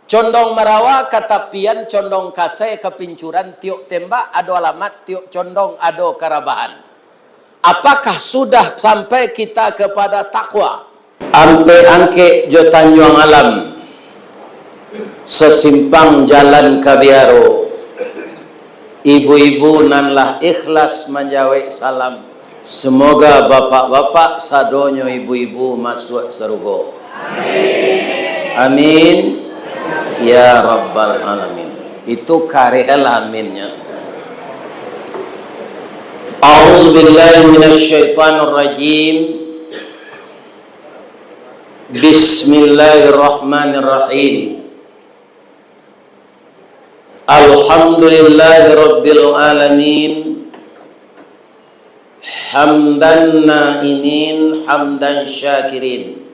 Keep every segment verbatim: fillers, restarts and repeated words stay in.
Condong Marawa ka tapian, Condong Kasai ka pincuran, tiok tembak ado alamat, tiok condong ado karabahan. Apakah sudah sampai kita kepada takwa? Ampek Angkek jo Tanjuang Alam, sasimpang jalan ka biaro. Ibu-ibu nan lah ikhlas manjawek salam. Semoga bapak-bapak sadonyo ibu-ibu masuak sarugo. Amin. Ya Rabbal Alamin. Itu kareh lah aminnya. A'udzubillahi minasyaitonirrajim. Bismillahirrahmanirrahim. Alhamdulillahirabbil alamin. Hamdan na'imin, hamdan syakirin.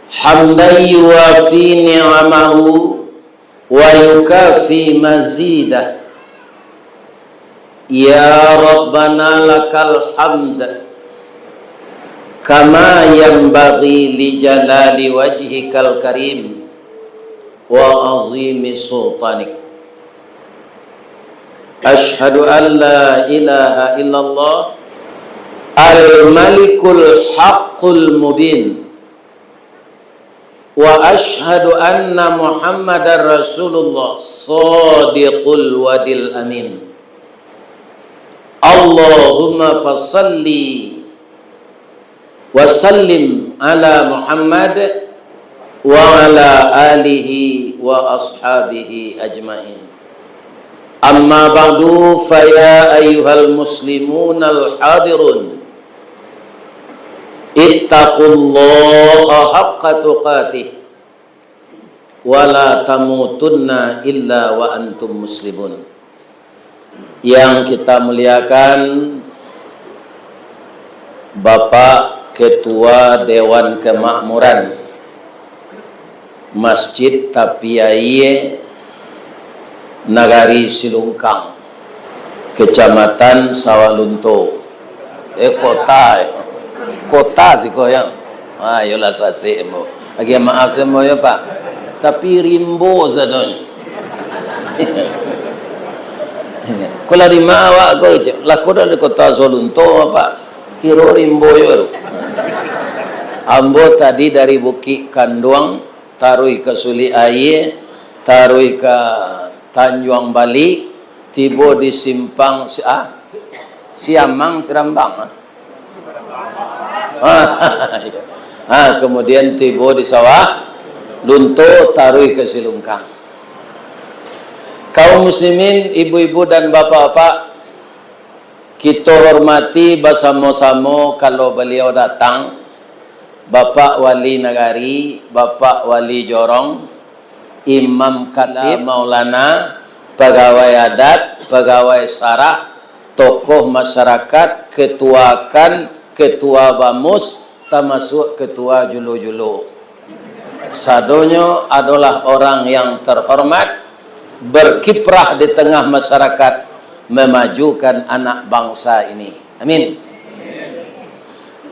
Hamdan yuwafi ni'amahu wa yukafi mazidah. Ya Rabbana lakal hamd, kama yanbaghi li jalali wajhikal karim wa azimi sultanik. Asyhadu an la ilaha illallah al-malikul haqqul mubin. Wa asyhadu anna Muhammadar Rasulullah shadiqul wadil amin. Allahumma fasalli wa sallim ala Muhammad wa ala alihi wa ashabihi ajmain. Amma ba'du, fa ya ayyuhal muslimunal hadirun, ittaqullaha haqqa tuqatih, wa la tamutunna illa wa antum muslimun. Yang kita muliakan, Bapak Ketua Dewan Kemakmuran Masjid Tapi Aie Nagari Silungkang, Kecamatan Sawah Lunto. Eh, kota, eh. Kota siko, yo. Ah, iyolah, sasek, ambo. Agiah maaf, ambo, yo, Pak. Tapi rimbo sadonyo. Ko lah di ma awak ko, cek. Lah, ko dari kota Sawah Lunto, Pak. Kiro rimbo yo baru. Ambo tadi dari Bukik Kanduang, taruih ka Sulik Aie, taruih ka Tanjuang Balik, tibo di simpang si-, ah, Siamang, Sirambang, ah. Ah, kemudian tibo di Sawah Lunto, taruih ka Silungkang. Kaum muslimin, ibu-ibu dan bapak-bapak, kito hormati basamo-samo kalau baliau datang, Bapak Wali Nagari, Bapak Wali Jorong, Imam Khatib, Maulana, pagawai adat, pagawai sarah, tokoh masyarakat, ketua kan, ketua bamus, tamasuak ketua julo-julo. Sadonyo adolah orang yang terhormat, berkiprah di tengah masyarakat, memajukan anak bangsa ini. Amin.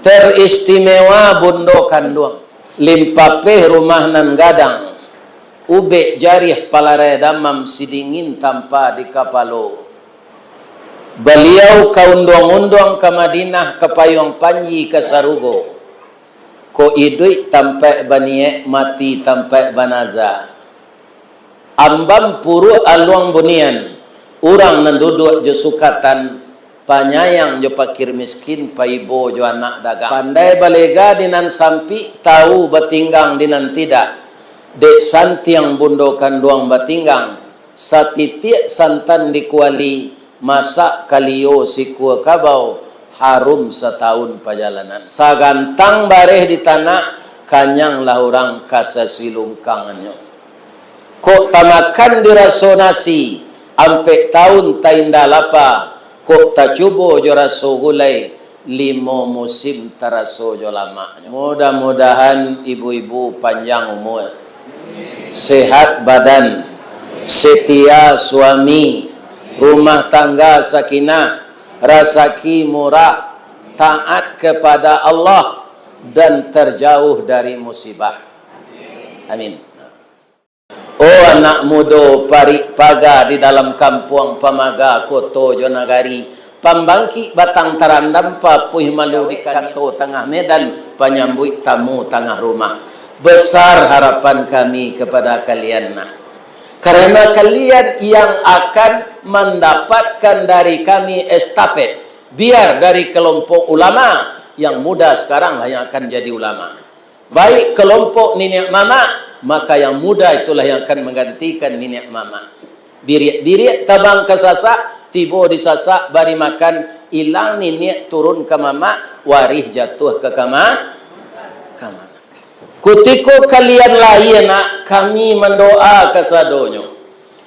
Teristimewa Bundo Kanduang, limpapeh rumah nan gadang, ubek jariah palarai damam, sidingin tampa di kapalo. Baliau ka unduang-unduang ka Madinah, ka payuang panji ka sarugo. Kok iduik tampaik baniaik, mati tampaik banaza. Amban puruak aluang bunian, urang nan duduak jo sukatan, panyayang jo pakir miskin, paibo jo anak dagang. Pandai balega di nan sampik, tau batinggang di nan tidak. Dek santiang Bundo Kanduang batinggang, satitiak santan di kuali, masak kalio sikua kabau, harum satahun pajalanan. Sagantang bareh di tanak, kanyanglah urang ka sasilungkangannyo. Kok tamakan di raso nasi, ampek tahun tainda lapa, kok tacubo jo raso gulai, limo musim taraso jo lamaknyo. Mudah-mudahan ibu-ibu panjang umur, sehat badan, setia suami, rumah tangga sakinah, rasaki murah, taat kepada Allah, dan terjauh dari musibah. Amin. Oh anak mudo, parik paga di dalam kampuang, pamaga koto jo nagari, pambangkik batang tarandam, papuih malu di kato tangah medan, panyambuik tamu tangah rumah. Besar harapan kami kepada kalian, nak. Karena kalian yang akan mendapatkan dari kami estafet, biar dari kelompok ulama, yang muda sekaranglah yang akan jadi ulama. Baik kelompok niniak mamak, maka yang muda itulah yang akan menggantikan niniak mamak. Biriak-biriak tabang ka sasak, tibo di sasak bari makan, ilang niniak turun ka mamak, warih jatuah ka kama-, kama-. Kutiko kalian lahia, nak, kami mandoa kasadonyo.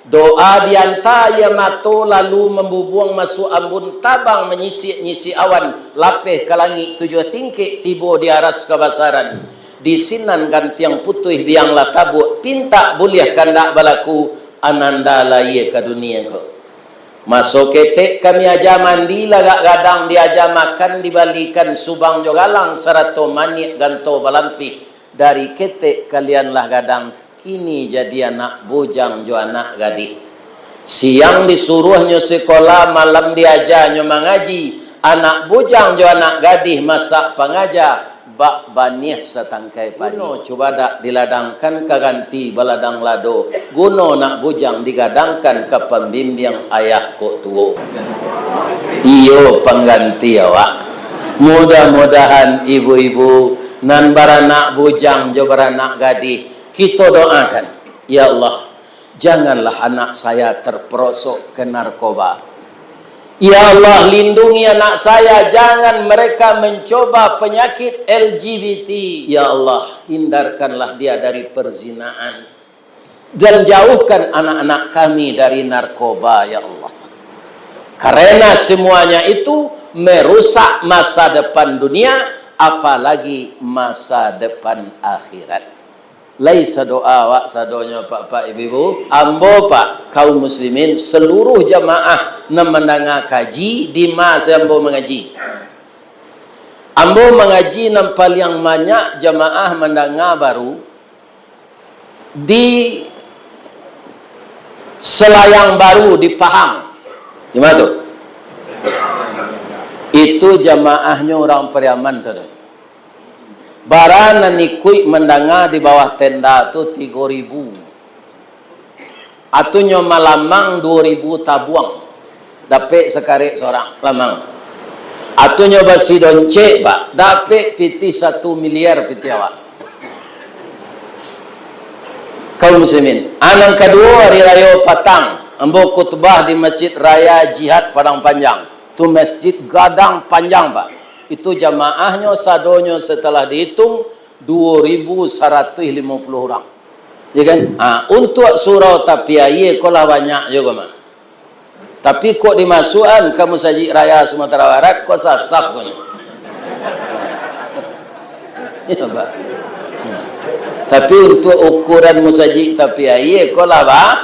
Doa dianta aia mato, lalu mambubuang masuak ambun, tabang manyisik-nyisik awan, lapeh ka langik tujuah tingkek, tibo di aras kabasaran. Di sinan gantiang putuih, biang lah tabuak, pintak buliah kandak balaku, ananda lahia ka dunia ko. Maso ketek kami aja mandi, lagak gadang diaja makan, dibalikan subang jo galang, sarato maniak ganto balampih. Dari ketek kalian lah gadang, kini jadi anak bujang jo anak gadih. Siang disuruahnyo sikola, malam diajanyo mangaji. Anak bujang jo anak gadih masak pangaja, bak baniah satangkai padi. Guno cubadak diladangkan ka ganti baladang lado, guno nak bujang digadangkan ka pambimbiang ayah kok tuo. Iyo pangganti awak. Mudah-mudahan ibu-ibu nan baranak bujang jo baranak gadih, kito doakan, "Ya Allah, janganlah anak saya terperosok ke narkoba. Ya Allah, lindungi anak saya, jangan mereka mencoba penyakit L G B T. Ya Allah, hindarkanlah dia dari perzinaan. Dan jauhkan anak-anak kami dari narkoba, ya Allah." Karena semuanya itu merusak masa depan dunia, apalagi masa depan akhirat. Lai sadoa awak sadonyo, Pak-pak, Ibu-ibu. Ambo, Pak, kaum muslimin, seluruh jamaah nan mandanga kaji, di ma se ambo mangaji. Ambo mangaji nan paliang banyak jamaah mandanga baru di Selayang Baru di Pahang. Di ma tu? Itu jamaahnyo urang Pariaman sadonyo. Bara nan ikuik mandanga di bawah tenda tu tigo ribu. Atunyo malamang duo ribu tabuang, dapek sakarek sorang lamang. Atunyo basidoncek, Pak, dapek pitih satu miliar pitih awak. Kaum muslimin, a, nan kaduo, hari rayo patang, ambo khutbah di Masjid Raya Jihad Padang Panjang. Tu masjid gadang panjang, Pak. Itu jamaahnyo sadonyo setelah dihitung duo ribu saratuih limo puluah urang. Ya kan? Ha, untuak surau tapi aia ko lah banyak juo mah. Tapi kok dimasuakan ka Masajik Raya Sumatera Barat, kok sasaf ko nyo. Ya, Pak. Tapi untuak ukuran masajik tapi aia ko lah ba-,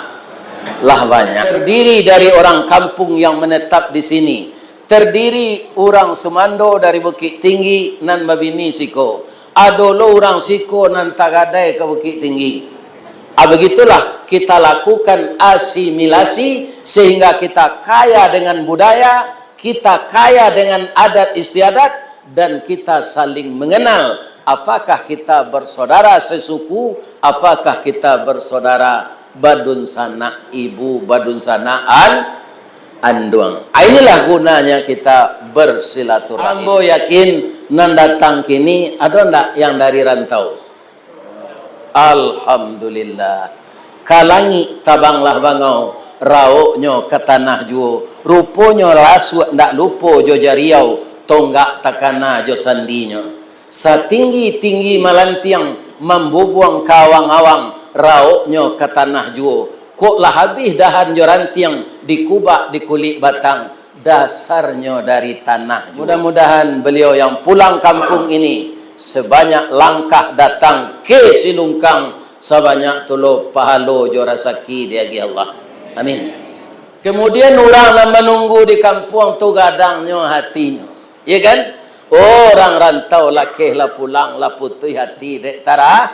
lah banyak. Terdiri dari orang kampung yang menetap di sini. Terdiri urang sumando dari Bukittinggi nan babini siko. Ado lo urang siko nan tagadai ka Bukittinggi. Ah, begitulah kita lakukan asimilasi sehingga kita kaya dengan budaya, kita kaya dengan adat istiadat, dan kita saling mengenal. Apakah kita bersaudara sesuku, apakah kita bersaudara badunsanak ibu, badunsanak an-, anduang. Ah, inilah gunanya kita bersilaturahim. Ambo yakin nan datang kini, ado ndak yang dari rantau? Alhamdulillah. Ka langik tabanglah bangau, raoknyo ka tanah juo. Ruponyo lasuak ndak lupo jo jariau, tonggak takana jo sandinyo. Satinggi-tinggi malantiang, mambubuang ka awang-awang, raoknyo ka tanah juo. Kok lah abih dahan jo rantiang, dikubak di kulik batang, dasarnyo dari tanah juo. Mudah-mudahan beliau yang pulang kampung ini, sebanyak langkah datang ke Silungkang, sabanyak tu lo pahalo jo rasaki diagiah Allah. Amin. Kemudian urang nan manunggu di kampuang tu gadangnyo hatinyo. Iya kan? Urang rantau lakeh lah pulang, lah putuih hati dek tara-,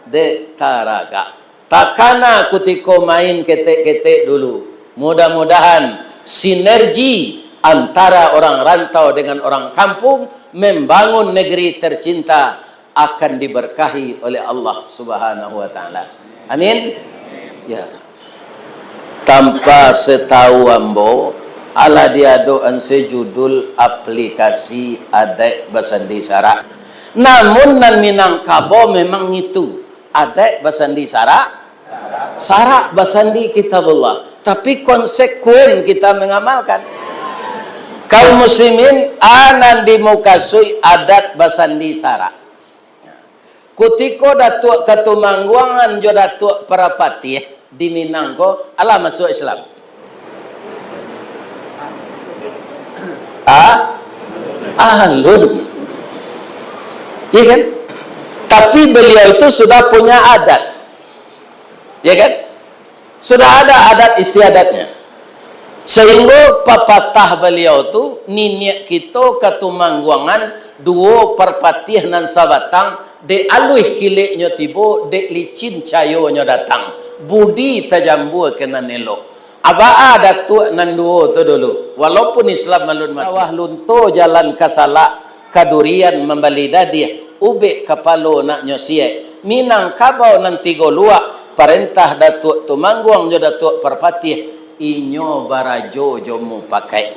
dek taragak. Takana kutiko main ketek-ketek dulu. Mudah-mudahan sinergi antara orang rantau dengan orang kampung membangun negeri tercinta akan diberkahi oleh Allah Subhanahu wa Ta'ala. Amin. Ya. Tanpa setahu ambo, alah diadokan se judul aplikasi adaik basandi sarak. Namun nan Minangkabau memang ngitu, adaik basandi sarak, sarak basandi Kitabullah. Tapi konsekuen kita mengamalkan. Kaum muslimin, a nan dimukasuik adat basandi sarak. Kutiko Datuak Katumangguangan jo Datuak Parapatiah di Minang ko, alah masuak Islam? Ah? Alun. Iya kan? Tapi beliau itu sudah punya adat. Ya kan? Sudah ada adat istiadatnya. Sehingga papatah beliau tu, niniak kito Katumangguangan, duo parpatiah nan sabatang, dek aluih kileknyo tibo, dek licin cayonyo datang. Budi tajambua ka nan elok. Abaa datuak nan duo tu dulu, walaupun Islam alun masuak. Sawah Lunto jalan ka Salak, ka Durian mambali dadiah, ubek kapalo naknyo siek, Minangkabau nan tigo luak, parentah Datuak Tumangguang jo Datuak Parpatiah, inyo barajo jo mupakaik.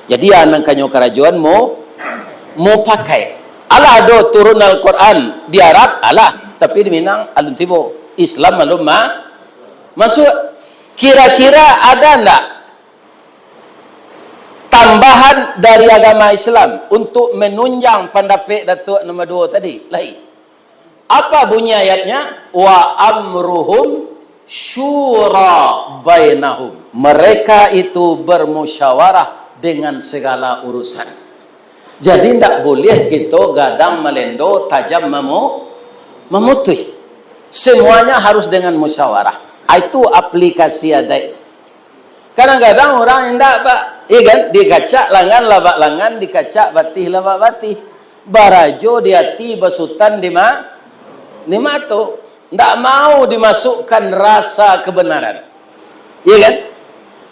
Jadi, a nan kanyo karajoan mu-, mupakaik. Alah ado turun Al-Quran di Arab, alah, tapi di Minang alun tibo. Islam alun ma-, masuak. Kira-kira ada ndak tambahan dari agama Islam untuk menunjang pandapek Datuak nomor duo tadi? Lai. Apa bunyi ayatnya? "Wa amruhum syura bainahum." Mereka itu bermusyawarah dengan segala urusan. Jadi, ndak boleh kito gadang malendo, tajam mamu-, mamutuih. Semuanya harus dengan musyawarah. Ah, itu aplikasi adaik. Kadang-kadang urang indak, Pak. Iya kan? Dikacak langan labak langan, dikacak batih labak batih. Barajo di ati, basutan di ma-, di mato. Ndak mau dimasukkan rasa kebenaran. Iya kan?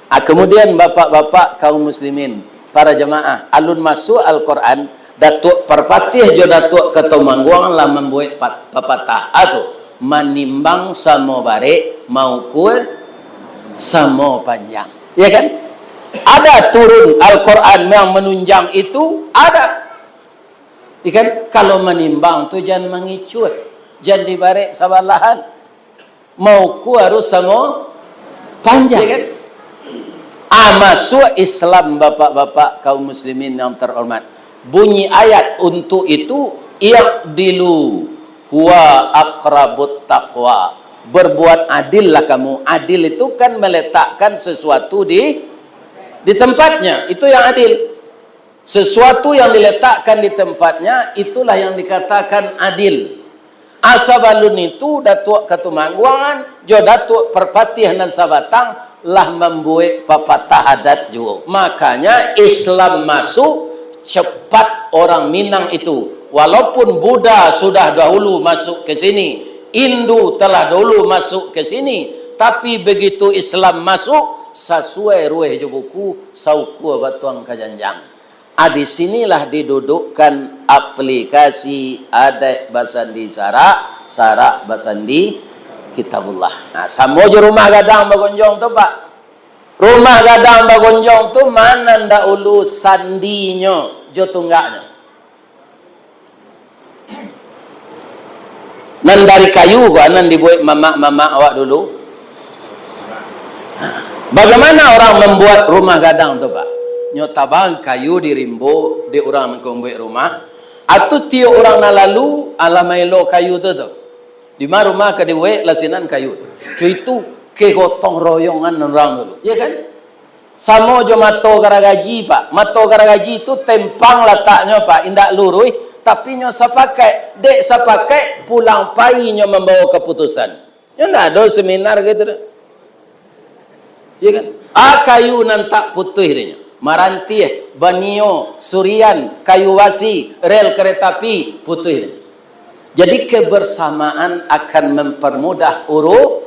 Ah, kemudian bapak-bapak kaum muslimin, para jamaah, alun masuak Al-Quran, Datuak Parpatiah jo Datuak Katumangguang lah mambuek pat-, papatah. Ah, tu, manimbang samo barek, maukua samo panjang. Ya kan? Ada turun Al-Quran yang menunjang itu, ada. Ya kan? Kalau manimbang tu jan mangicuah, jan dibarek sabalahan. Maukua harus samo panjang. Ya kan? Ah, masuak Islam, bapak-bapak kaum muslimin yang terhormat. Bunyi ayat untuk itu, "I'dilu huwa aqrabut taqwa." Berbuat adillah kamu. Adil itu kan meletakkan sesuatu di, di tempatnya. Itu yang adil. Sesuatu yang diletakkan di tempatnya, itulah yang dikatakan adil. Asa balun itu, Datuak Katumangguangan jo Datuak Parpatiah nan sabatang lah mambuek papatah adat juo. Makanya, Islam masuk, cepat orang Minang itu. Walaupun Buddha sudah dahulu masuk ke sini, Hindu telah dahulu masuk ke sini, tapi begitu Islam masuk, sasuai ruweh jo buku, saukua batuang ka janjang. Ah, di sinilah didudukkan aplikasi adaik basandi sarak, sarak basandi Kitabullah. Nah, samo jo rumah gadang bagonjong tu, Pak. Rumah gadang bagonjong tu, ma nan dahulu sandinyo jo tunggaknyo? Nan dari kayu ko, nan dibuek mamak-mamak awak dulu. Bagaimana orang membuat rumah gadang tu, Pak? Nyo tabang kayu di rimbo, dek urang nan ka mambuek rumah. Atau tiok urang nan lalu, alah maelo kayu tu, tu. Di ma rumah ka dibuek, lah sinan kayu tu. Cu itu kegotong royongan urang dulu. Ya kan? Samo jo mato garagaji, Pak. Mato garagaji tu tempang lataknyo, Pak. Indak luruih, tapi nyo sapakaik. Dek sapakaik, pulang pai nyo mambawa kaputusan. Nyo ndak ado seminar gitu doh. Ya kan? Ah, kayu nan tak putuih dek nyo. Marantiah, banio, surian, kayu basi, rel kereta api, putuih dek nyo. Jadi, kebersamaan akan mempermudah uru-,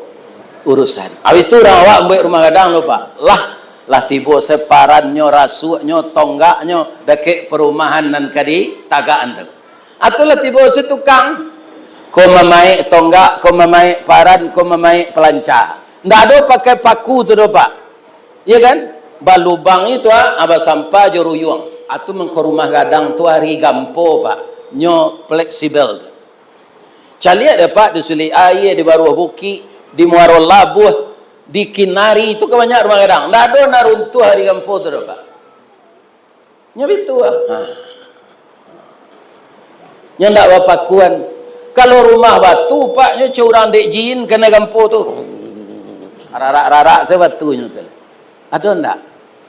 urusan. Awak itu urang awak mambuek rumah gadang tu, Pak. Lah, lah tibo separannyo, rasuaknyo, tonggaknyo, dakek perumahan nan ka ditagakan tu. Atulah tibo si tukang. Ko mamaek tonggak, ko mamaek paran, ko mamaek pelanca. Ndak ado pakai paku tu doh, Pak. Iya kan? Balubang itu, ah, ah, basampah jo ruyuang. Atu mangko rumah gadang tu ari gampo, Pak. Nyo fleksibel tu. Caliak deh, Pak, di Sulik Aia, di Baruah Bukik, di Muaro Labuah, di Kinari, itu kan banyak rumah gadang. Ndak ado nan runtuh ari gampo tu doh, Pak. Nyo bitu ah. Ha. Nyo ndak bapakuan. Kalau rumah batu, Pak, nyo cak urang dek jin kanai gampo tu. Rarak-rarak se batunyo tu. Ado ndak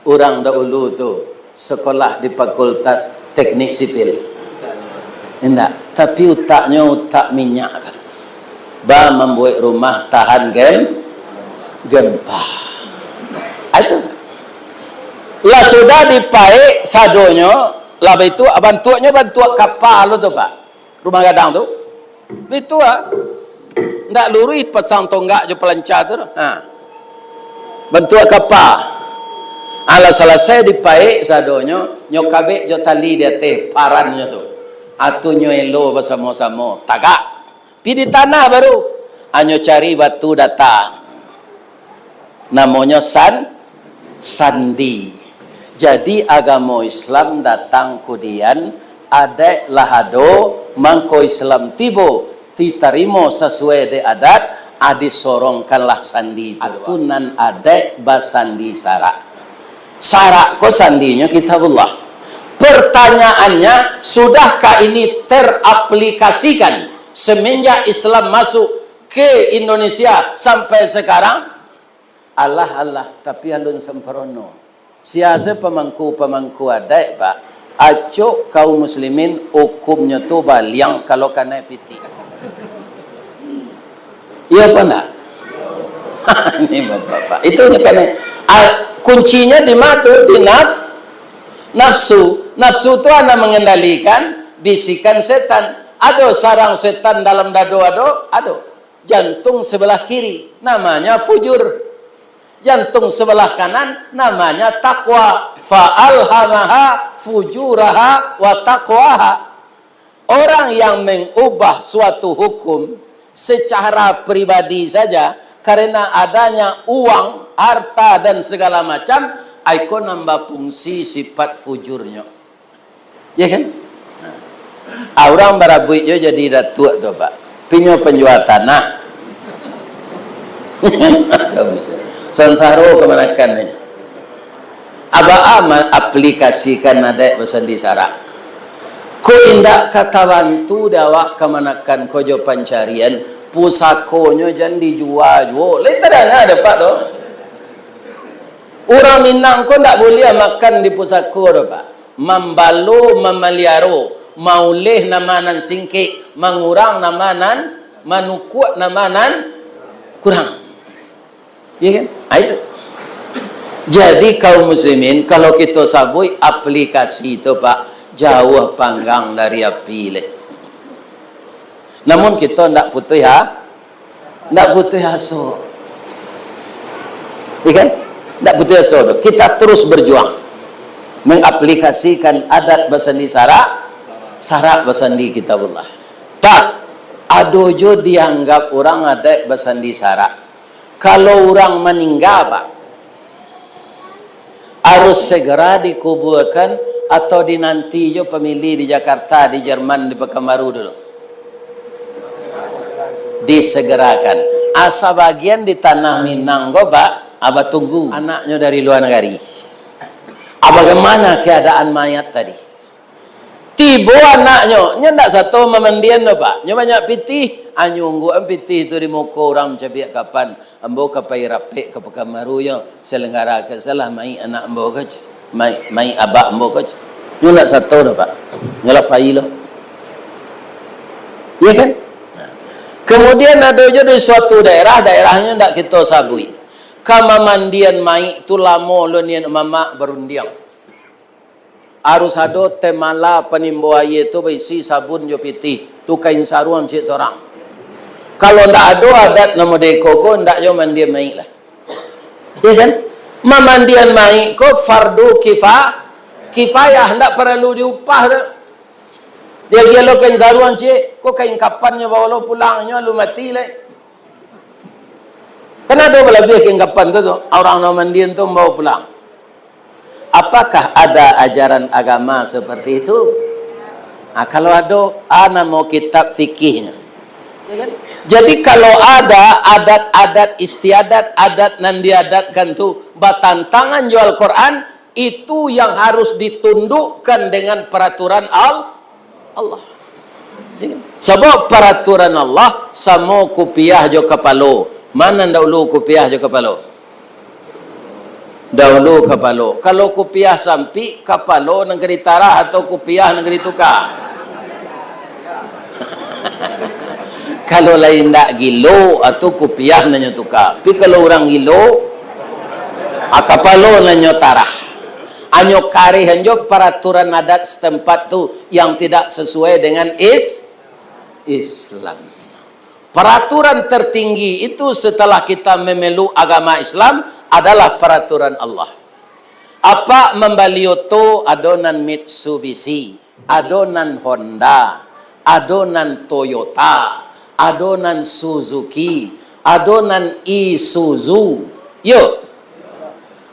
urang dahulu tu sekolah di Fakultas Teknik Sipil? Indak. Tapi utaknyo utak minyak. Ba mambuek rumah tahan gem-, gempa. Ah, itu. Lah sudah dipaek sadonyo, lah baitu, bantuaknyo bantuak kapa lo tu, Pak. Rumah gadang tu. Baitu ah. Ndak luruih pasang tonggak jo pelanca tu doh. Ha. Bantuak kapa. Alah salasai dipaek sadonyo, nyo kabek jo tali di ateh parannyo tu. Atu nyo elo basamo-samo, tagak. Pi di tanah baru. Anyo cari batu data. Namonyo san-, sandi. Jadi, agamo Islam datang kudian, adaik lah ado, mangko Islam tibo, ditarimo sasuai dek adat, a, disorongkanlah sandi tu. Atu nan adaik basandi sarak. Sarak ko sandinyo Kitabullah. Pertanyaannya, sudahkah ini teraplikasikan semenjak Islam masuk ke Indonesia sampai sekarang? Alah, alah, tapi alun samparono. Sia se pamangku-pamangku adaik, Pak? Acok kaum muslimin, ukumnyo tu baliang kalau kanai pitih. Iya apa ndak? Ini bapak-bapak. Itu nyo kanai. Ah, kuncinya di ma tu? Di naf-, nafsu. Nafsu tu a nan mangendalikan bisikan setan. Ado sarang setan dalam dado, ado? Ado. Jantung sebelah kiri, namanya fujur. Jantung sebelah kanan, namanya takwa. Fa alhamaha fujuraha wa taqwaha. Orang yang mengubah suatu hukum secara pribadi saja, karena adanya uang, harta, dan segala macam, iko nan bafungsi sifat fujurnyo. Ya kan? Ah, urang barabuik jo jadi datuak tu, Pak. Pinyo panjua tanah. Sansaro kamanakan ni. Aba a maaplikasikan adaik basandi sarak. Ko indak ka tabantu dek awak kamanakan ko jo pancarian, pusakonyo jan dijua juo. Lai tadanga dek Apak tu. Urang Minang ko ndak buliah makan di pusako doh, Pak. Mambalo, mamaliaro, mauleh nama nan singkek, mangurang nama nan, manukuak nama nan kurang. Iya kan? Ah, itu. Jadi, kaum muslimin, kalau kito sabuik aplikasi tu, Pak, jauah panggang dari api leh. Namun, kito ndak putuih a-, ndak putuih aso. Iya kan? Ndak putuih aso tu. Kita terus berjuang mengaplikasikan adat basandi sarak, sarak basandi Kitabullah. Pak, ado jo dianggap urang adaik basandi sarak. Kalau urang maningga, Pak, harus segera dikuburkan atau dinanti jo pamili di Jakarta, di Jerman, di Pekanbaru dulu? Disegerakan. Asa bagian di tanah Minang ko, Pak, aba tunggu anaknyo dari luar negeri. Ah, bagaimana keadaan mayat tadi? Tibo anaknyo, nyo ndak sato mamandian doh, Pak. Nyo banyak pitih. Anyo ungguakan pitih tu di muko urang mancaliak kapan. Ambo ka pai rapek ka Pekanbaru yo, salanggarakan salah mayik anak ambo ko, ceh. Mayik, mayik abak ambo ko, ceh. Nyo ndak sato doh, Pak. Nyo lah pai lo. Iya kan? Nah. Kemudian ado jo di suatu daerah, daerahnyo ndak kito sabuik. Ka mamandian mayik tu lamo lo nian mamak barundiang. Harus ado temala panimbo aia tu baisi sabun jo pitih. Tu kain saruang ciek sorang. Kalau ndak ado adat nan model iko ko, ndak yo mandian mayik lah. Ya kan? Mamandian mayik ko fardu kifa-, kifayah, ndak paralu diupah tu. Diagiah lo kain saruang ciek, ko kain kapan nyo bao lo pulang, nyo alun mati lai. Kan ado balabiah kain kapan tu, tu. Urang nan mandian tu bao pulang. Apakah ada ajaran agama seperti itu? Nah, kalau ado, a namo kitab fikihnyo. Ya kan? Jadi, kalau ada adat-adat istiadat, adat nan diadatkan tu batantangan jo Al-Quran, itu yang harus ditundukkan dengan peraturan Al-, Allah. Ya kan? Sabab peraturan Allah samo kupiah jo kapalo. Mana nan daulu, kupiah jo kapalo? Daulu kapalo. Kalau kupiah sampik, kapalo nan ka ditarah atau kupiah nan ka dituka? Kalau lai indak gilo, atau kupiah nan nyo tuka. Tapi kalau urang gilo, a, kapalo nan nyo tarah. Anyo kareh anjo peraturan adat setempat tu yang tidak sesuai dengan is-, Islam. Peraturan tertinggi itu setelah kita memeluk agama Islam adalah peraturan Allah. Apak mambali oto, ado nan Mitsubishi, ado nan Honda, ado nan Toyota, ado nan Suzuki, ado nan Isuzu. Yo.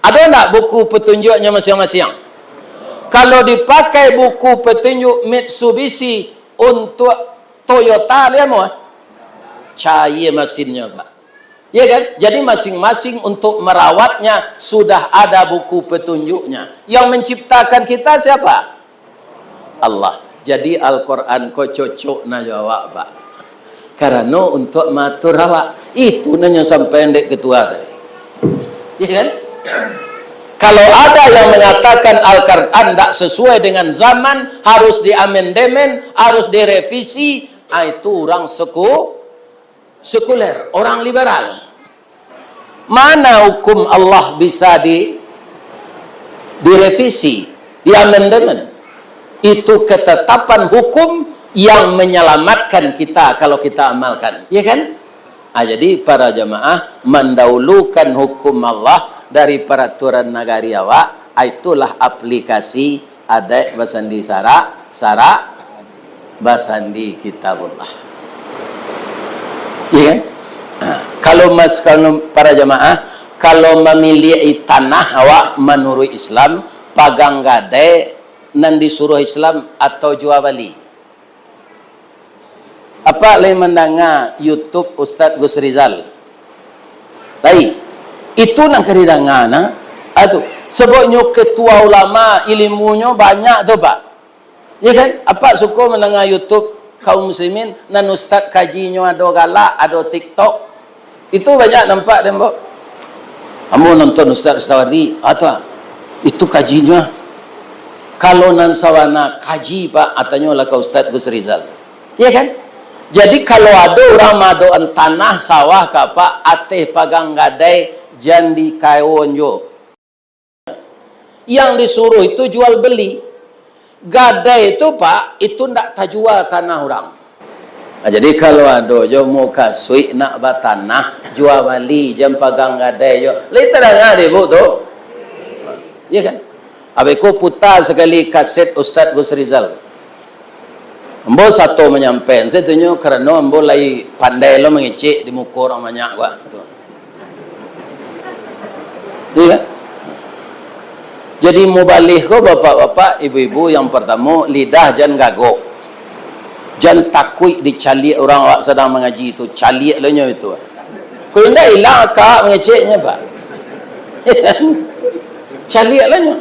Ado ndak buku petunjuknya masing-masing? Kalau dipakai buku petunjuk Mitsubishi untuk Toyota, lai amuah? Cair masinnyo, Pak. Ya kan? Jadi, masing-masing untuk merawatnya sudah ada buku petunjuknya. Yang menciptakan kita siapa? Allah. Jadi, Al-Quran ko cocok na jo awak, Pak. Karano untuk maatur awak. Itu nan nyo sampaian dek ketua tadi. Ya kan? Kalau ada yang mengatakan Al-Quran ndak sesuai dengan zaman, harus diamendemen, harus direvisi, ah, itu urang seku-, sekuler, orang liberal. Mana hukum Allah bisa di-, direvisi, diamendemen? Itu ketetapan hukum yang menyelamatkan kita kalau kita amalkan. Ya kan? Ah, jadi, para jamaah, mandaulukan hukum Allah dari paraturan nagari awak, ah, itulah aplikasi adaik basandi sarak, sarak basandi Kitabullah. Iya kan? Ha, kalau mas-, kalau para jamaah, kalau mamiliak tanah awak manuruik Islam, pagang gadai nan disuruah Islam atau jua bali? Apak lai mandanga YouTube Ustaz Gus Rizal? Lai. Itu nan ka didanga, nah. Atu. Sababnyo ketua ulama, ilimunyo banyak tu, Pak. Ya kan? Apak suko mandanga YouTube kaum muslimin, nan ustaz kajinyo ado galak, ado TikTok. Itu banyak nampak dek ambo. Ambo nonton Ustaz Sawardi, ah, tu ah. Itu kajinyo ah. Kalau nan sabana kaji, Pak, ah, tanyolah ka Ustaz Gus Rizal. Ya kan? Jadi, kalau ado urang maadokan tanah sawah ka Apak, ateh pagang gadai, jan dikawon juo. Yang disuruh itu jual beli. Gadai tu, Pak, itu ndak tajua tanah urang. Nah, jadi kalau ado jo mukasuik nak batanah, jua bali, jan pagang gadai jo. Lai tadanga dek Ibuk tu? Ya kan? Abih ko puta sakali kaset Ustaz Gus Rizal. Ambo sato manyampaian sajo tu nyo, karano ambo lai pandai lo mangecek di muko urang banyak ko. Tu. Iya kan? Jadi, mubalih ko, bapak-bapak, ibu-ibu, yang partamo, lidah jan gagok. Jan takuik dicaliak urang awak sadang mangaji tu. Caliak lo nyo itu. Kalau indak, ilang akak mangeceknyo, Pak. Caliak lo nyo.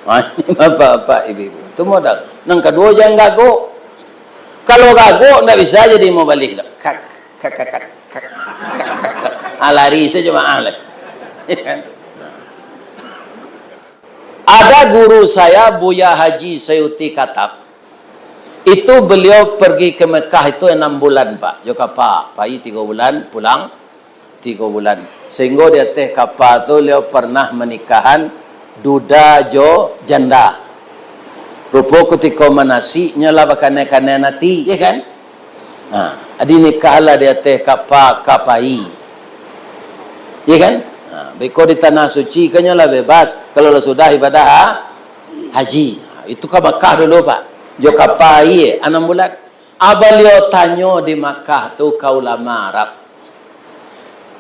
Ah, ini bapak-bapak, ibu-ibu. Tu modal. Nan kaduo, jan gagok. Kalau gagok, ndak bisa jadi mubalih doh. Kak, kak, kak, kak, kak, kak, kak, kak. Ah, lari sajo jamaah lah. Ada guru saya, Buya Haji Sayuti Katab. Itu beliau pergi ke Mekah itu enam bulan, Pak. Jo kapa, pai tigo bulan, pulang tigo bulan. Sehinggo di ateh kapa tu, beliau pernah manikahan duda jo janda. Rupo kutiko manasik, nyo lah bakanai-kanai ati, ya kan? Nah, dinikahlah di ateh kapa-, kapai. Ya kan? Nah, beko di tanah suci, kan nyo lah bebas, kalau lah sudah ibadah ha-, haji. Nah, itu ka Makkah dulu, Pak. Jo kapai, anam bulan. A, Baliau tanyo di Makkah tu ka ulama Arab,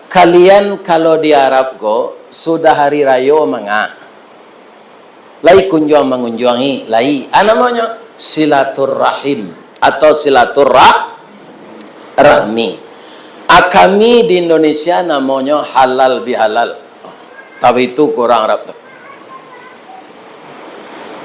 "Kalian kalau di Arab ko, sudah hari rayo manga, lai kunjuang mangunjuangi, lai?" A, namonyo silaturahim atau silaturah-, rahmi. A, kami di Indonesia namonyo halal bihalal. Tapi itu kurang Arab tu.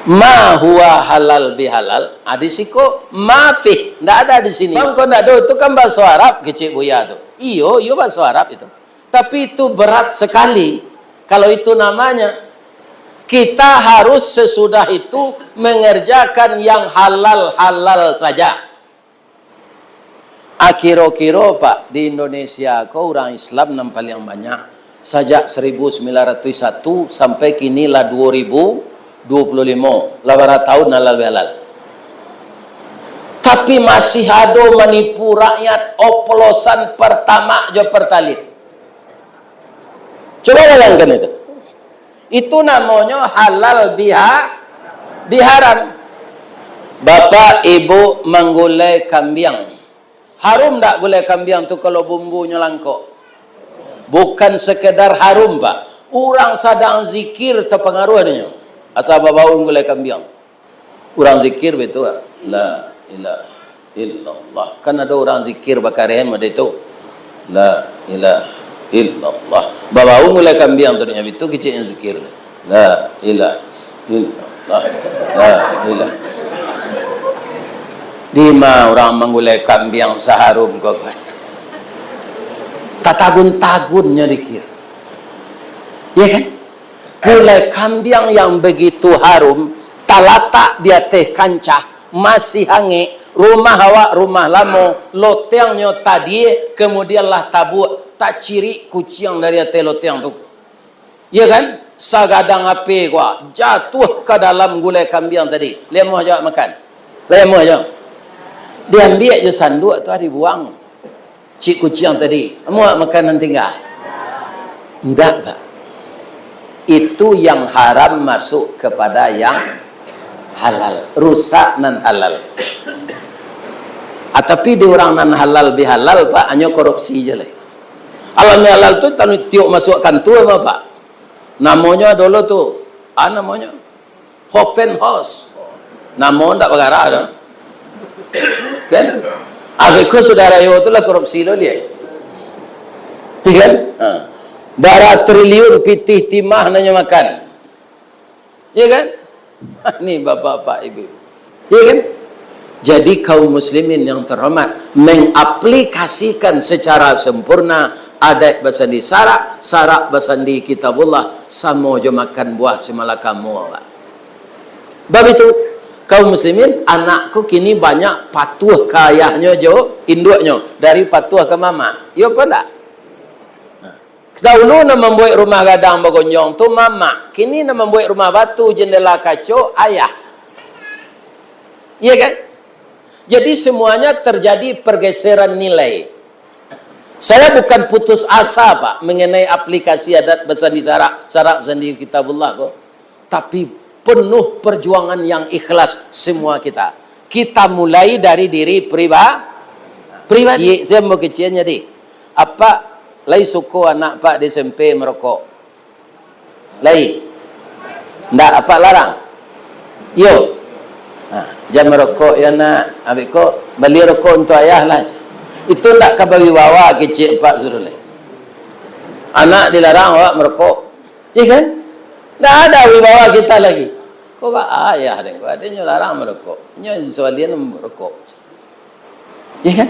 Ma huwa halal bihalal, ah, di siko ma fih, ndak ada di sini. Bang, kok ndak ada, itu kan bahaso Arab, kecek Buya tu. Iyo, iyo bahaso Arab itu. Tapi itu berat sekali. Kalau itu namanya, kita harus sesudah itu mengerjakan yang halal-halal saja. A, kiro-kiro, Pak, di Indonesia ko urang Islam nan paliang banyak. Sajak seribu sembilan ratus satu sampai kini lah dua ribu dua puluh lima, lah bara tahun halal bihalal. Tapi masih ado manipu rakyat, oplosan Pertamax jo Pertalite. Coba bayangkan itu. Itu namonyo halal biha-, biharam. Bapak, Ibu manggulai kambiang. Harum ndak gulai kambiang tu kalau bumbunyo langkok? Bukan sekedar harum, Pak. Urang sadang zikir tapangaruah dinyo. Asa babaun gulai kambiang. Urang zikir baitu, ah. La ilaha illallah. Kan ado urang zikir bakareh mode tu. La ilaha illallah. Babaun gulai kambiang tu, nyo baitu keceknyo zikir. La ilaha illallah. La ilaha. Dima urang manggulai kambiang saharum ko? Tatagun-tagunnyo zikir. Ya kan? Gulai kambiang yang begitu harum, talatak di ateh kancah, masih angek, rumah awak rumah lamo, lotengnyo tadie, kemudian lah tabuak, tacirik kuciang dari ateh loteng tu. Ya kan? Sagadang api kuah, jatuah ka dalam gulai kambiang tadi. Lemoh jo makan. Lemoh jo. Diambiak jo sanduak tu, dibuang. Cik kuciang tadi, amuah makan nan tingga? Indak, Pak. Itu yang haram masuk kepada yang halal. Rusak nan halal. Ah, tapi di urang nan halal bihalal, Pak, hanyo korupsi je lai. Halal bihalal tu, tanu tiok masuk kantua mah, Pak. Namonyo dulu tu, ah, namonyo Hoffenhaus. Namo ndak bagarak doh. Kan? Abih ko sudarayo tu lah korupsi lo liek. Iya kan? Ha. Bara triliun pitih timah nanyo makan. Iya kan? Ni bapak-bapak, ibu-ibu. Iya kan? Jadi kaum muslimin yang terhormat, mengaplikasikan secara sempurna adat basandi sarak, sarak basandi kitabullah, samo jo makan buah simalakamo, Pak. Bab itu, kaum muslimin, anak ko kini banyak patuah ka ayahnyo jo induaknyo, dari patuah ka mamak. Iyo apo ndak? Nah, dahulu nan mambuek rumah gadang bagonjong tu mamak, kini nan mambuek rumah batu, jendela kaco, ayah. Iya kan? Jadi semuanya terjadi pergeseran nilai. Saya bukan putus asa, Pak, mengenai aplikasi adat basandi sarak, sarak basandi kitabullah ko. Tapi penuh perjuangan yang ikhlas semua kita. Kita mulai dari diri priba-, pribadi. Ciek, saya mau kecil jadi. Apak lai suko anak Pak di S M P merokok? Lai. Ndak, apak larang? Yo. Ha, jan marokok yo, Nak. Abih ko, bali rokok untuak ayah lah. Itu ndak ka bawibawa kecek apak suruh lai. Anak dilarang awak marokok. Iya kan? Ndak ada wibawa kita lagi. Ko baa ayah den ko, adaknyo larang marokok. Nyo sawalian marokok. Ya kan?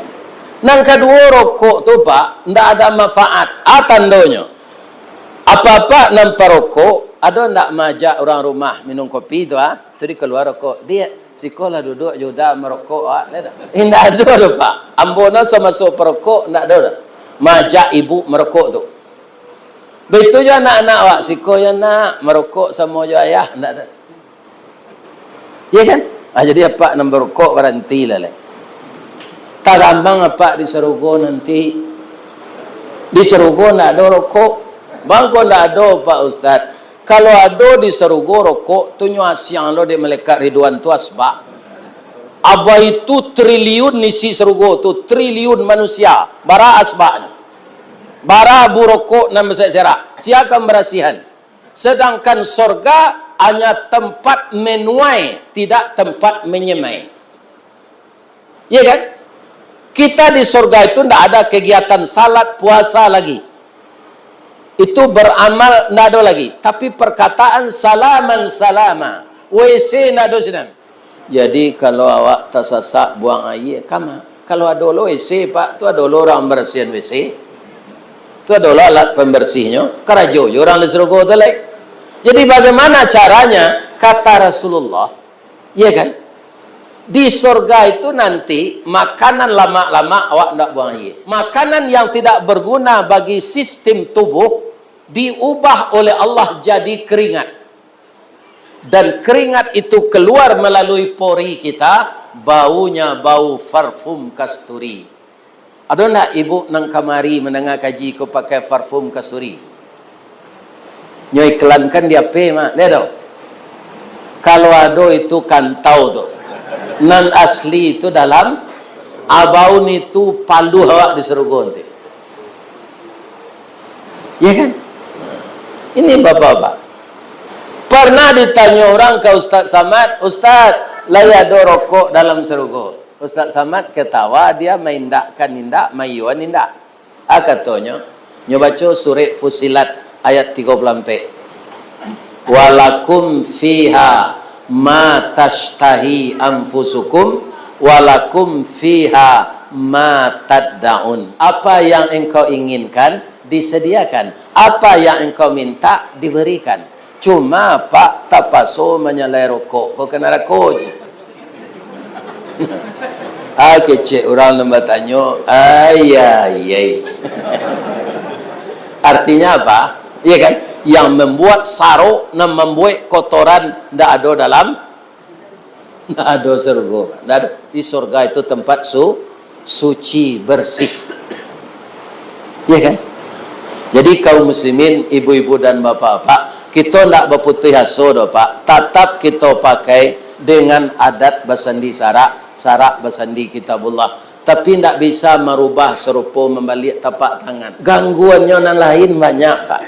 Nan kaduo, rokok tu, Pak, ndak ada manfaat. A tandonyo, apak-apak nan parokok, ado ndak maajak urang rumah minum kopi tu, ah? Tu dikalua rokok. "Diak, siko lah duduak jo Uda marokok, ah." Indak ado tu, Pak. Ambo nan samasuak parokok, ndak ado doh maajak ibu marokok tu. Baitu jo anak-anak awak, siko yo nak marokok samo jo ayah, ndak ado. Iya kan? Ah, jadi apak nan barokok barantilah lai. Tagambang apak di sarugo nanti. Di sarugo ndak ado rokok. Bangko ndak ado, Pak Ustaz. Kalau ado di sarugo rokok, tu nyo asiang lo dek malaikat Ridwan tu asbak. Abai tu triliun isi sarugo tu, triliun manusia. Bara asbaknyo. Bara abu rokok nan baserak-serak. Sia ka barasihan. Sedangkan sorga hanya tempat menuai, tidak tempat menyemai. Iya kan? Kita di sorga itu ndak ada kegiatan salat, puasa lagi. Itu beramal ndak ada lagi. Tapi perkataan salaman salama, W C ndak ada sinan. Jadi, kalau awak tasasak buang aia, kama? Kalau ado lo W C, Pak, tu ado lo urang barasihan W C. Tu ado lo alat pambarasihnyo, karajo jo urang di sarugo tu lai. Jadi, bagaimana caranya? Kata Rasulullah, iya kan? Di sorga itu nanti, makanan lamak-lamak awak ndak buang aia. Makanan yang tidak berguna bagi sistem tubuh diubah oleh Allah jadi keringat. Dan keringat itu keluar melalui pori kita, baunya bau parfum kasturi. Ado ndak ibu nan kamari mandanga kaji ko pakai parfum kasturi? Nyo iklankan di H P mah, ndak ado? Kalau ado itu kantau tu. Nan asli itu dalam abaun itu paluah awak di sarugo nanti. Ya kan? Ini bapak-bapak. Pernah ditanyo urang ka Ustaz Samad, "Ustaz, lai ado rokok dalam sarugo?" Ustaz Samad ketawa, dia maindakkan indak, maiyoan indak. Ah, katonyo, nyo baco surek Fusilat ayat tigo puluah ampek. "Walakum fiha ma tashtahi anfusukum, walakum fiha ma taddaun." Apa yang engkau inginkan, disediakan. Apa yang engkau minta, diberikan. Cuma, Pak, tapaso manyalai rokok ko ka narako je. Ah, kecek urang nan batanyo, ai, ai, ai. Artinya apa? Iya kan? Yang membuat sarok, nan membuat kotoran, ndak ado dalam Ndak ado surga, Pak. Ndak ado. Di surga itu tempat su-, suci, bersih. Ya kan? Jadi, kaum muslimin, ibu-ibu dan bapak-bapak, kito ndak baputuih aso doh, Pak. Tatap kito pakai dengan adat basandi sarak, sarak basandi kitabullah. Tapi ndak bisa marubah sarupo mambaliak tapak tangan. Gangguannyo nan lain banyak, Pak.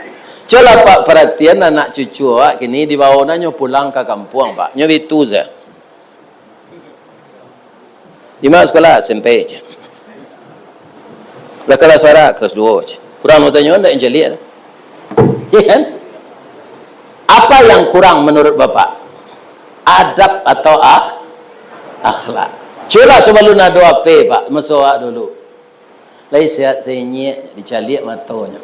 Cubolah, Pak, paratian anak cucu awak kini, dibawo nyo pulang ka kampuang, Pak. Nyo bitu sajo. Di ma sekolah? S M P je. Lah, kelas bara? Kelas duo je. Kurang batanyo, ndak yang caliak. Ya kan? Apa yang kurang menurut Bapak? Adab atau akh-, akhlak? Cubolah, sabalun ado H P, Pak, maso awak dulu. Lai sehat, sai inyiak, dicaliak matonyo.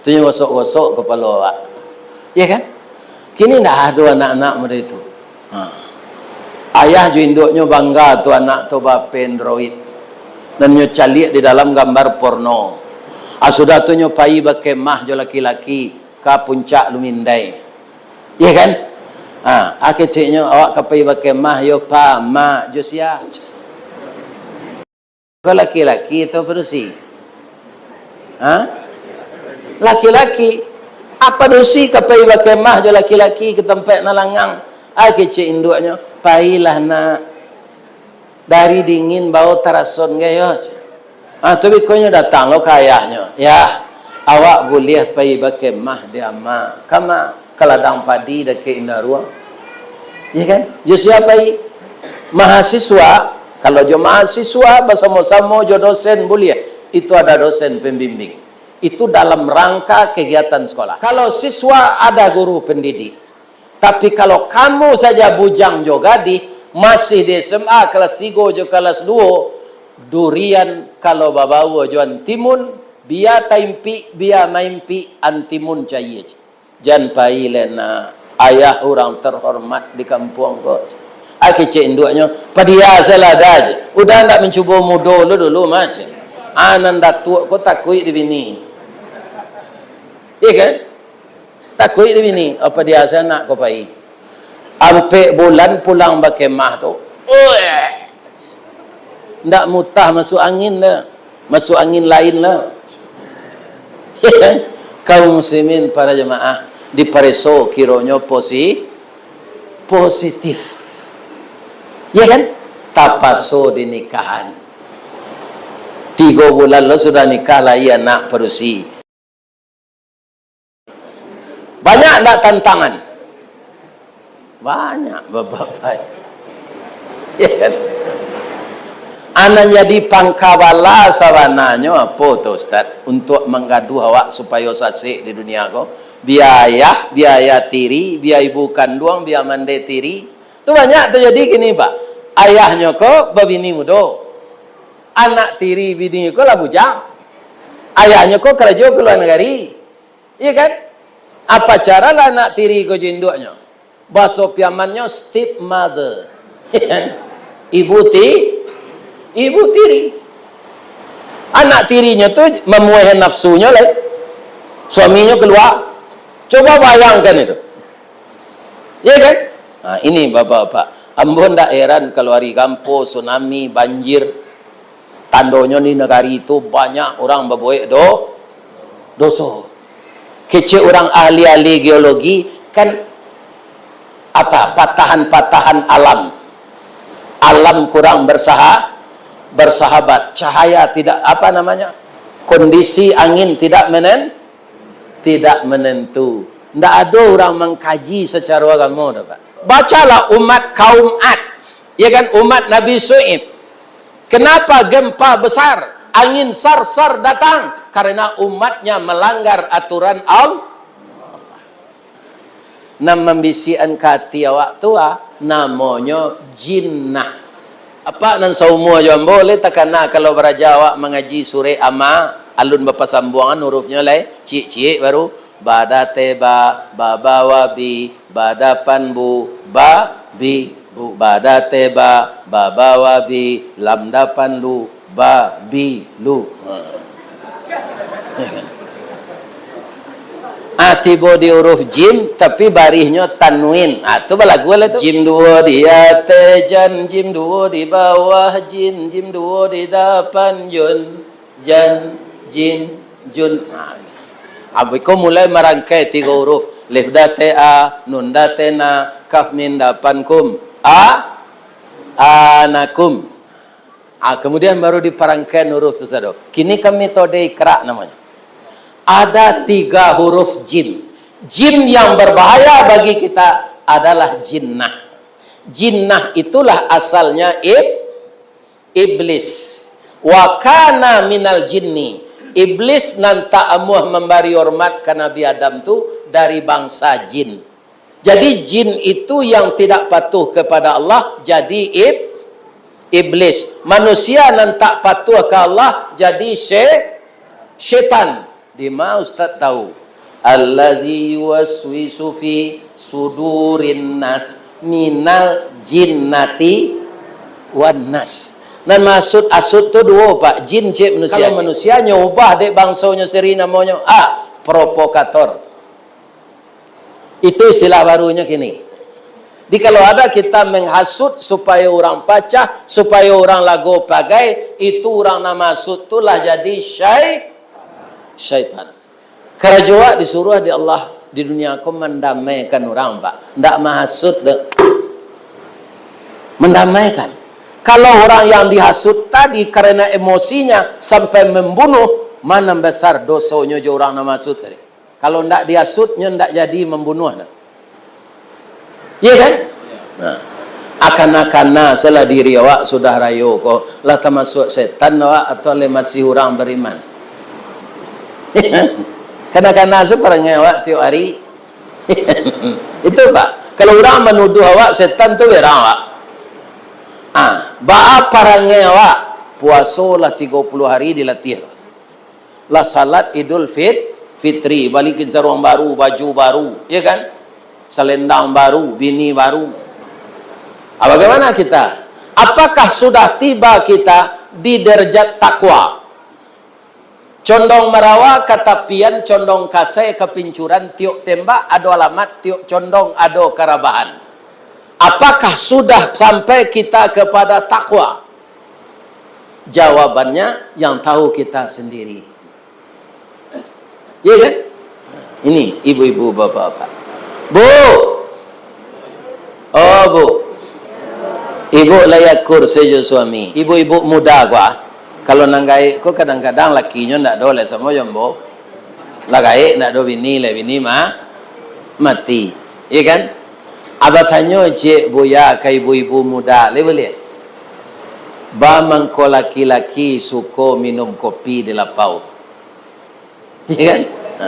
Tu nyo gosok-gosok kapalo awak. Ya kan? Kini ndak ado anak-anak model itu. Ha. Ayah jo induaknyo bangga tu anak tu ba-H P Android. Nan nyo caliak di dalam gambar porno. Ah, sudah tu nyo pai bakemah jo laki-laki ka Puncak Lumindai. Iya kan? Ha, ah, keceknyo, "Awak ka pai bakemah yo, Pa, Mak, jo sia?" Ko laki-laki atau padusi? Ha? Laki-laki. Apa dusi ka pai bakemah jo laki-laki ka tampek nan langang? Ah, kecek induaknyo, "Pailah, Nak. Dari dingin bao tarason gai yo." Ah, tu bikonyo datang lo ka ayahnyo. "Yah, awak buliah pai bakemah di ama." Kama? Ka ladang padi dakek Indaruang. Iya kan? Jo sia pai? Mahasiswa, kalau jo mahasiswa basamo-samo jo dosen buliah, itu ada dosen pembimbing. Itu dalam rangka kegiatan sekolah. Kalau siswa ada guru pendidik, tapi kalau kamu saja bujang jo gadih, masih di S M A kelas tigo jo kelas duo, durian kalau babaua jo antimun, bia taimpik, bia maimpik, antimun cayia je. Jan pai lai, Nak, ayah urang terhormat di kampuang ko. Ah, kecek induaknyo, "Padia salah dah je. Udah ndak mancubo mudo lu dulu mah," cek. Ah, nan datuak ko takuik di bini. Iya kan? Takuik di bini. "Apa dia salah nak ko pai?" Ampek bulan pulang bakemah tu. Ueh. Ndak mutah masuk angin dah. Masuk angin lain lah. Kaum muslimin, para jamaah, dipareso kironyo posi-, positif. Ya kan? Tapaso dinikahan. Tigo bulan lo sudah nikah, lahia anak padusi. Banyak ndak tantangan? Banyak, bapak-bapak. Ya kan? Anak jadi pangkabala sabananyo apo tu, Ustaz? Untuk manggaduah awak supayo sasek di dunia ko. Biaya, biaya tiri, biaya ibu kanduang, biaya mande tiri. Tu banyak tajadi kini, Pak. Ayahnyo ko babini mudo. Anak tiri bini ko lah bujang. Ayahnyo ko karajo ka lua nagari. Iya kan? Apa caro lah anak tiri ko jo induaknyo? Bahaso Piamannyo, stepmother. Iya kan? Ibu ti-, ibu tiri. Anak tirinyo tu mamuahan nafsunyo lai. Suaminyo kalua. Coba bayangkan itu. Iya kan? Nah, ini bapak-bapak. Ambo ndak heran kalau ari gampo, tsunami, banjir. Tandonyo di nagari tu banyak urang babuek do-, doso. Kecek urang ahli-ahli geologi, kan, apa, patahan-patahan alam. Alam kurang bersaha-, bersahabat. Cahaya tidak, apa namanya, kondisi angin tidak menen-, tidak menentu. Ndak ado urang mangkaji sacaro agamo doh, Pak. Bacalah umat kaum Ad, ya kan, umat Nabi Syu'aib. Kenapa gempa besar, angin sar-sar datang? Karena umatnya melanggar aturan Allah. Nan mambisiakan ka ati awak tu, ah, namonyo jinnah. Apak nan saumua jo ambo, lai takana kalau baraja awak mangaji surek Amma, alun bapasambuangan hurufnyo lai, ciek-ciek baru. Ba date ba, ba bawah bi, ba dapan bu, ba bi bu. Ba date ba, ba bawah bi, lam dapan lu, ba bi lu. Ha. Ah, tibo di huruf jim, tapi barihnyo tanwin. Ah, tu balagu lah tu. Jim duo di ateh jan, jim duo di bawah jin, jim duo di dapan jun, jan, jin, jun. Ah, abih ko mulai marangkai tigo huruf. Lif date a, nun date na, kaf min dapan kum. A, anakum. Ah, kemudian baru diparangkaian huruf tu sado. Kini kan metode ikra namonyo. Ada tiga huruf jim. Jim yang berbahaya bagi kita adalah jinnah. Jinnah itulah asalnya ib-, iblis. Wa kana minal jinni. Iblis nan tak amuah mambari hormat ka Nabi Adam tu dari bangsa jin. Jadi, jin itu yang tidak patuh kepada Allah, jadi ib-, iblis. Manusia nan tak patuh ka Allah, jadi sye-, syetan. Dima Ustaz tahu? Allazi yuwaswisu fi sudurin nas minal jinnati wan nas. Nan maksud asut tu duo, Pak. Jin cek manusia. Kalau manusia nyo ubah dek bangsonyo siri namonyo, ah, provokator. Itu istilah barunyo kini. Jadi, kalau ada kita menghasut supaya orang pacah, supaya orang lago pagai, itu orang nan mahasut tu lah jadi syai-, syaitan. Karajo awak disuruah di Allah di dunia ko mandamaikan orang, Pak. Ndak mahasut doh. Mandamaikan. Kalau orang yang dihasut tadi karena emosinya sampai membunuh, mana besar dosonyo jo orang nan mahasut tadi. Kalau ndak diasut, nyo ndak jadi mambunuah doh. Iya kan? Nah, akana-kana salah diri awak sudah rayo ko, lah tamasuak setan awak atau lai masih urang bariman? Kana-kana se parangai awak tiok hari. Itu, Pak. Kalau urang manuduah awak setan tu, berang awak. Ah, baa parangai awak? Puaso lah tigo puluah hari dilatih. Lah salat Idul Fit-, Fitri, balikin saruang baru, baju baru, ya kan? Salendang baru, bini baru. Ah, bagaimana kita? Apakah sudah tiba kita di derajat takwa? Condong marawa ka tapian, condong kasai ka pincuran, tiok tembak ado alamat, tiok condong ado karabahan. Apakah sudah sampai kita kepada takwa? Jawabannya, yang tahu kita sendiri. Iya kan? Ini, ibu-ibu, bapak-bapak. Bu! Oh, Bu. Ibu lai akur sajo suami. Ibu-ibu muda ko, ah. Kalau nan gaek ko, kadang-kadang lakinyo ndak ado lai samo jo ambo. Lah gaek ndak ado bini, lai bini ma-, mati. Iya kan? Abah tanyo ciek, Buya, ka ibu-ibu muda, lai buliah? Ba mangko laki-laki suko minum kopi di lapau? Iya kan? Ha.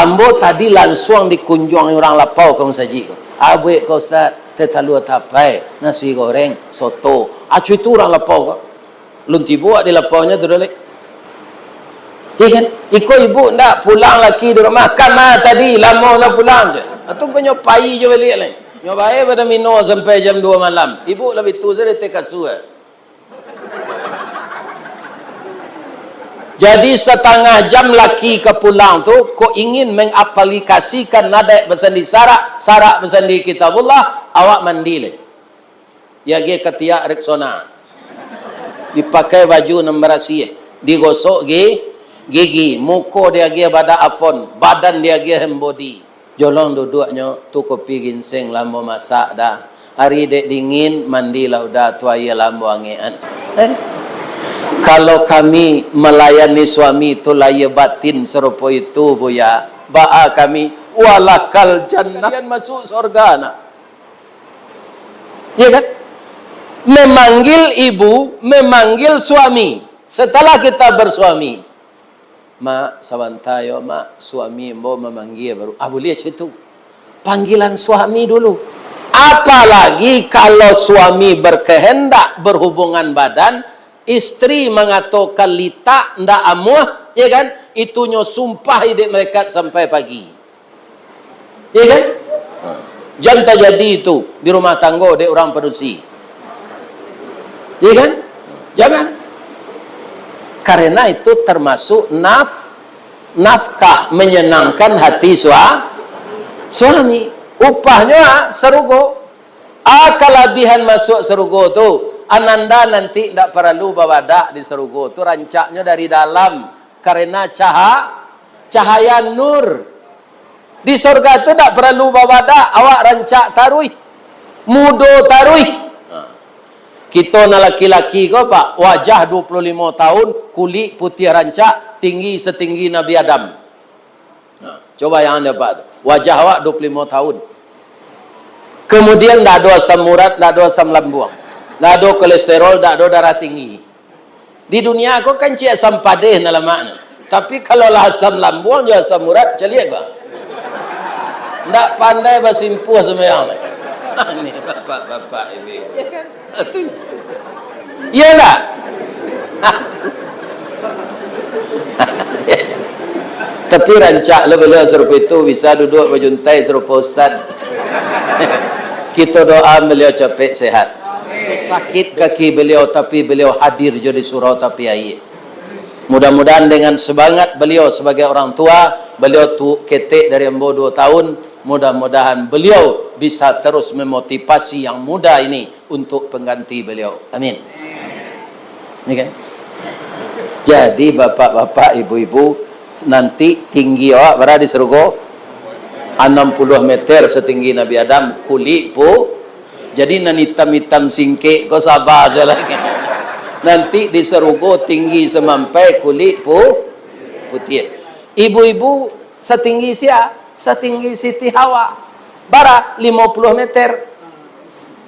Ambo tadi lansuang dikunjuangi urang lapau ka musajik ko. Abuik ko, Ustaz, teh talua tapai, nasi goreng, soto. Acu itu urang lapau ko. Lun tibo di lapaunyo tu doh, Lek. Iya kan? Iko ibu ndak pulang laki di rumah. Kan ah tadi, lamo ndak pulang je. Atu ko nyo pai jo baliak lai. Nyo bae pado mino sampai jam dua malam. Ibu labiah tu sajo di kasua. Jadi, satangah jam laki ka pulang tu, kok ingin mengaplikasikan adaik basandi sarak, sarak basandi Kitabullah, awak mandi lai. Diagiah katiak Rexona. Dipakai baju nan barasiah, digosok gi-, gigi, muko diagiah badak Avon, badan diagiah hand body. Jolong duduaknyo, tu kopi ginseng lah ambo masak dah. Ari dek dingin, mandilah udah tu, aia lah ambo angekan. Eh? Kalau kami malayani suami tu lahia batin sarupo itu, Buya, baa kami, walakal jannah, kalian masuk sorga nak. Ya kan? Memanggil ibu, memanggil suami. Setelah kita bersuami, "Mak, sabanta yo, Mak, suami ambo mamanggia baru." Ah, buliah cak itu. Panggilan suami dulu. Apalagi kalau suami berkehendak berhubungan badan, istri mangatokan litak, ndak amuah, ya kan? Itunyo sumpah dek malaikat sampai pagi. Iya kan? Ha. Jan tajadi itu di rumah tanggo dek urang padusi. Iya kan? Jangan. Karena itu termasuk naf-, nafkah, menyenangkan hati sua-, suami. Upahnyo, ah, sarugo. Ah, kalabihan masuak sarugo tu, ananda nanti ndak paralu babadak di sarugo tu, rancaknyo dari dalam. Karena caha-, cahaya nur. Di sorga tu ndak paralu babadak, awak rancak taruih, mudo taruih. Ha. Kito nan laki-laki ko, Pak, wajah dua puluh limo tahun, kulik putiah rancak, tinggi satinggi Nabi Adam. Nah, coba yang anda, Pak, tu. Wajah awak dua puluh limo tahun. Kemudian ndak ado asam urat, ndak ado asam lambuang. Ndak ado kolesterol, ndak ado darah tinggi. Di dunia ko kan ciek asam padeh nan lamak tu. Tapi kalau lah asam lambuang jo asam urat, caliak ko. Ndak pandai basimpuah sumbayang lai. Ni bapak-bapak ibu-ibu. Ya kan? Itu. Iya ndak? Tapi rancak lo beliau sarupo itu, bisa duduak bajuntai sarupo ustaz. Kito doa beliau capek sehat. Sakit kaki beliau, tapi beliau hadir jo di surau tapi aia. Mudah-mudahan dengan semangat beliau sebagai orang tua, beliau tu ketek dari ambo dua tahun, mudah-mudahan beliau bisa terus memotivasi yang muda ini untuk pengganti beliau. Amin. Ya kan? Jadi, bapak-bapak, ibu-ibu, nanti tinggi awak bara di sarugo? Anam puluah meter satinggi Nabi Adam, kulik pu-, jadi, nan itam-itam singkek ko saba sajo lah. Nanti di sarugo tinggi samampai kulik pu-, putiah. Ibu-ibu satinggi sia? Satinggi Siti Hawa. Bara? Limo puluah meter.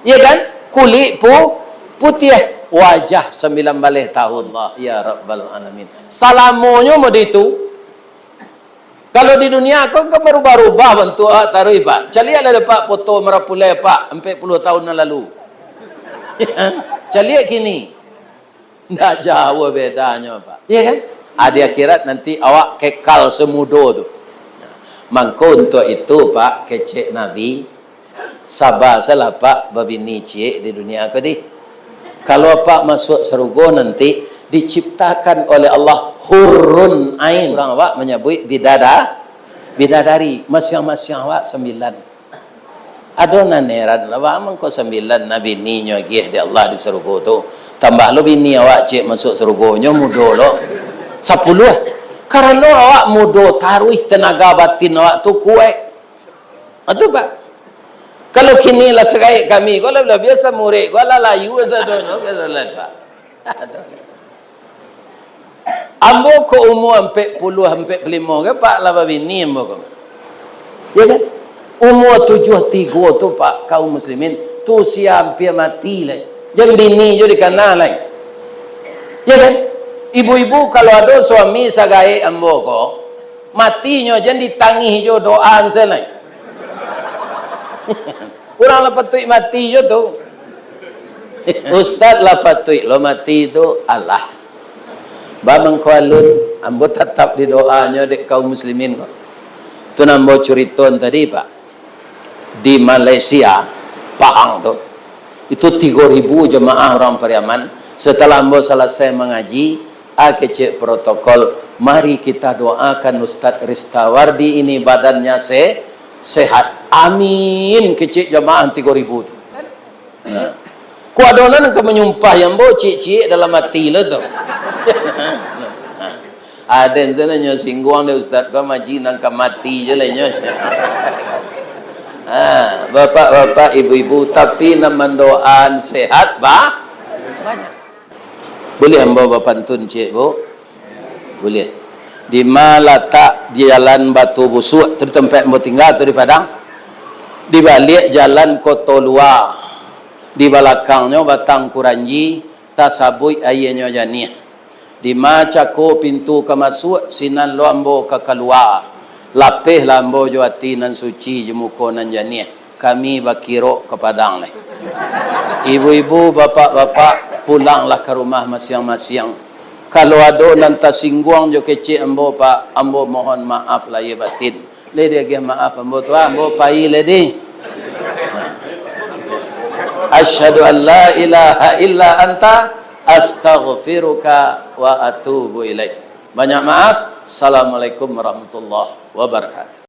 Iya kan? Kulik pu-, putiah, wajah sambilan baleh tahun. Allah, ya Rabbal Alamin. Salamonyo mode itu. Kalau di dunia ko kan barubah-rubah bantuak awak taruih, Pak. Caliaklah dek Pak foto marapulai, Pak, ampek puluah tahun nan lalu. Caliak kini. Ndak jauah bedanyo, Pak. Iya kan? Ah, di akhirat nanti awak kekal semudo tu. Mangko untuak itu, Pak, kecek Nabi, saba salah, Pak, babini ciek di dunia ko dih. Kalau Apak masuak sarugo nanti, diciptakan oleh Allah hurun ain. Urang awak manyabuik bidada-, bidadari. Masiang-masiang awak sambilan. Ado nan heran lah, baa mangko sambilan nan bininyo agiah dek Allah di sarugo tu? Tambah lo bini awak ciek masuak sarugo, nyo mudo lo. Sapuluah. Karano awak mudo, taruih tanaga batin awak tu kuaik. Ha, tu, Pak. Kalau kini lah sagaek kami ko, lah, lah biaso murid ko, lah layu sadonyo, kan, lah, Pak. Aduh. Ambo ko umua ampek puluah, ampek puluah limo ko, Pak, lah babini ambo ko. Ya kan? Umua tujuah tigo tu, Pak, kaum muslimin, tu usia ampia mati lai. Jan bini jo dikana lai. Ya kan? Ibu-ibu, kalau ado suami sagaek ambo ko, matinyo jan ditangih jo doa an se lai. Urang lah patuik mati jo tu. Ustaz, lah patuik lo mati tu, alah. Baa mangko alun, ambo tatap didoanyo dek kaum muslimin ko. Tu nan ambo curiton tadi, Pak. Di Malaysia, Pahang tu, itu tigo ribu jamaah urang Pariaman. Setelah ambo salasai mangaji, a kecek protokol, mari kita doakan Ustaz Ristawardi ini badannya se-, sehat. Amin, kecek jamaah tigo ribu tu. Nah. Ko ado nan ka manyumpah yang bo ciek-ciek dalam ati lo tu. Aden sana nyo singguang dek ustaz ko, maji nan ka mati je lah nyo. Ha, bapak-bapak, ibu-ibu, tapi nan mandoaan sehat ba-, banyak. Buliah ambo bapantun ciek, Bu? Buliah. Dima latak jalan Batu Busuak tu, di tampek ambo tingga tu di Padang? Di baliak jalan Koto Lua, di balakangnyo Batang Kuranji, tasabuik aianyo janiah. Dima cako pintu ka masuak, sinan lo ambo ka kalua. Lapehlah ambo jo ati nan suci, jo muko nan janiah. Kami bakirok ka Padang lai. Ibu-ibu, bapak-bapak, pulanglah ka rumah masiang-masiang. Kalau ado nan tasingguang jo kecek ambo, Pak, ambo mohon maaf lahia batin. Lai diagiah maaf ambo tu, ambo pai lai di. Asyhadu an la ilaha illa anta, astaghfiruka wa atubu ilaik. Banyak maaf. Assalamualaikum warahmatullahi wabarakatuh.